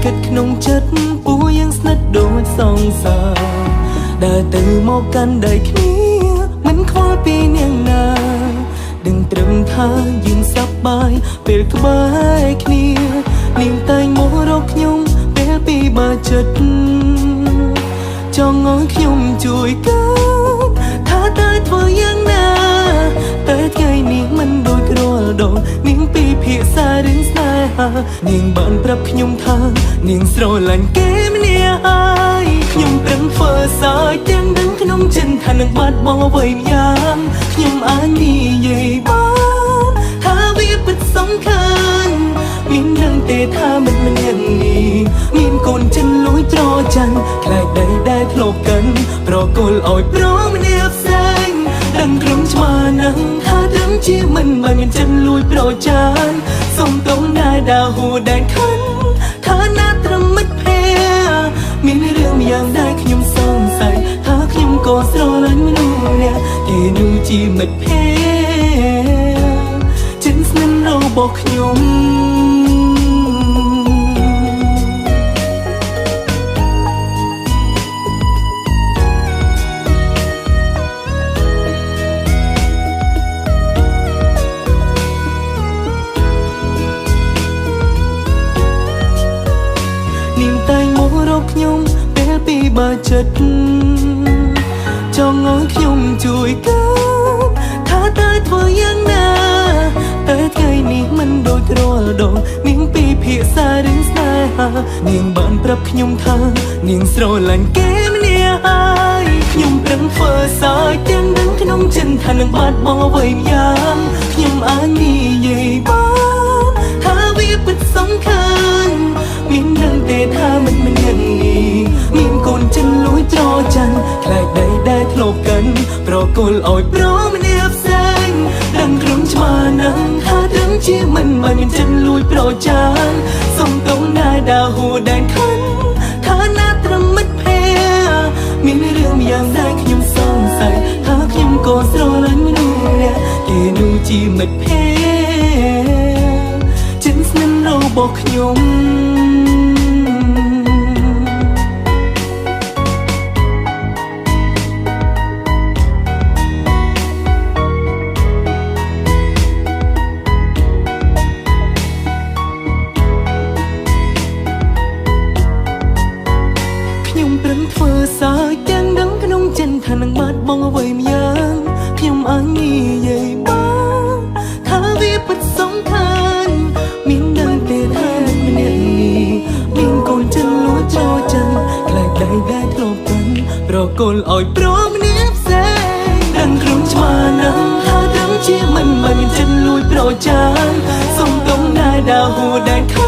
គិតក្នុងចិត្តពូយើងស្និទ្ធដូចសង្សារដើរទៅមកកាន់ដៃគ្នាមិនខ្វល់ពីនាងណាដឹងត្រឹមថាយើងសប្បាយពេលក្បែរគ្នានាងតែងមករកខ្ញុំពេលពីបាចិត្តចង់ឲ្យខ្ញុំជួយកើថាតើធ្វើយ៉ាងណាតែថ្ងៃនេះមិនដូចរាល់ដងនាងពីភាសារឿងស្នេហានាងបានប្រាប់ខ្ញុំថានាងស្រឡាញ់គេម្នាក់ហើយខ្ញុំប្រឹងធ្វើសើចទាំងដឹងក្នុងចិត្តថានឹងបាត់បង់អ្វីម្យ៉ាងខ្ញុំអាចនិយាយបានថាវាពិតសំខាន់មានដឹងទេថាមិត្តម្នាក់នេះមានកូនចិនលួចប្រច័នខ្លាចដីដែលធ្លាប់កាន់ប្រគល់ឲ្យប្រម្នាក់ផ្សេងដឹងក្រុមច្បាស់ណាស់ថាត្រឹមជាមិនបានមានចិនលួចប្រច័នសុំតងដែរដើរហួដែនខិនថាណាត្រឹមមិត្តភ័ក្តិមានរឿងយ៉ាងដែរខ្ញុំសង្ស័យថាខ្ញុំក៏ស្រឡាញ់មនុស្សម្នាក់គេនោះជាមិត្តភ័ក្តិចិនស្និទ្ធរបស់ខ្ញុំនាងតែងមករកខ្ញុំពេលពីបាចិត្តចង់ឲ្យខ្ញុំជួយកើថាតើធ្វើយ៉ាងណាតែថ្ងៃនេះមិនដូចរាល់ដងនាងពីភាសារឿងស្នេហានាងបានប្រាប់ខ្ញុំថានាងស្រឡាញ់គេម្នាក់ហើយខ្ញុំប្រឹងធ្វើសើចទាំងដឹងក្នុងចិត្តថានឹងបាត់បង់អ្វីម្យ៉ាងខ្ញុំអាចនិយាយបានថាវាពិតសំខាន់មានដឹងទេថាមិត្តម្នាក់នេះមានកូនចិនលួចប្រច័នខ្លាចដីដែលធ្លាប់កាន់ប្រគល់ឲ្យប្រម្នាក់ផ្សេងដឹងក្រុមច្បាស់ណាស់ថាត្រឹមជាមិនបានមានចិនលួចប្រច័នសុំតងដែរដើរហួដែនខិនថាណាត្រឹមមិត្តភ័ក្តិមានរឿងយ៉ាងដែរខ្ញុំសង្ស័យថាខ្ញុំក៏ស្រឡាញ់មនុស្សម្នាក់គេនោះជាមិត្តភ័ក្តិចិនស្និទ្ធរបស់ខ្ញុំនាងតែងមករកខ្ញុំពេលពីបាចិត្តចង់ឲ្យខ្ញុំជួយកើថាតើធ្វើយ៉ាងណាតែថ្ងៃនេះមិនដូចរាល់ដងនាងពីភាសារឿងស្នេហានាងបានប្រាប់ខ្ញុំថានាងស្រឡាញ់គេម្នាក់ហើយខ្ញុំប្រឹងធ្វើសើចទាំងដឹងក្នុងចិត្តថានឹងបាត់បង់អ្វីម្យ៉ាងខ្ញុំអាចនិយាយបានថាវាពិតសំខាន់មានដឹងទេថាមិត្តម្នាក់នេះមានកូនចិនលួចប្រច័នខ្លាចដីដែលធ្លាប់កាន់ប្រគល់ឲ្យប្រម្នាក់ផ្សេងដឹងក្រុមច្បាស់ណាស់ថាត្រឹមជាមិនបានមានចិនលួចប្រច័នសុំតងដែរដើរហួដែនខិនថាណាត្រឹមមិត្តភ័ក្តិមានរឿងយ៉ាងដែរខ្ញុំសង្ស័យថាខ្ញុំក៏ស្រឡាញ់មនុស្សម្នាក់គេនោះជាមិត្តភ័ក្តិចិនស្និទ្ធរបស់ខ្ញុំខ្ញុំប្រឹងធ្វើសើចទាំងដឹងក្នុងចិត្តថានឹងបាត់បង់អ្វីម្យ៉ាងខ្ញុំអាចនិយាយបានថាវាពិតសំខាន់មានដឹងទេថាមិត្តម្នាក់នេះមានកូនចិនលួចប្រច័នខ្លាចដីដែលធ្លាប់កាន់ប្រគល់ឲ្យប្រម្នាក់ផ្សេងដឹងក្រុមច្បាស់ណាស់ថាត្រឹមជាមិនបានមានចិនលួចប្រច័នសុំតងដែរដើរហួដែនខិន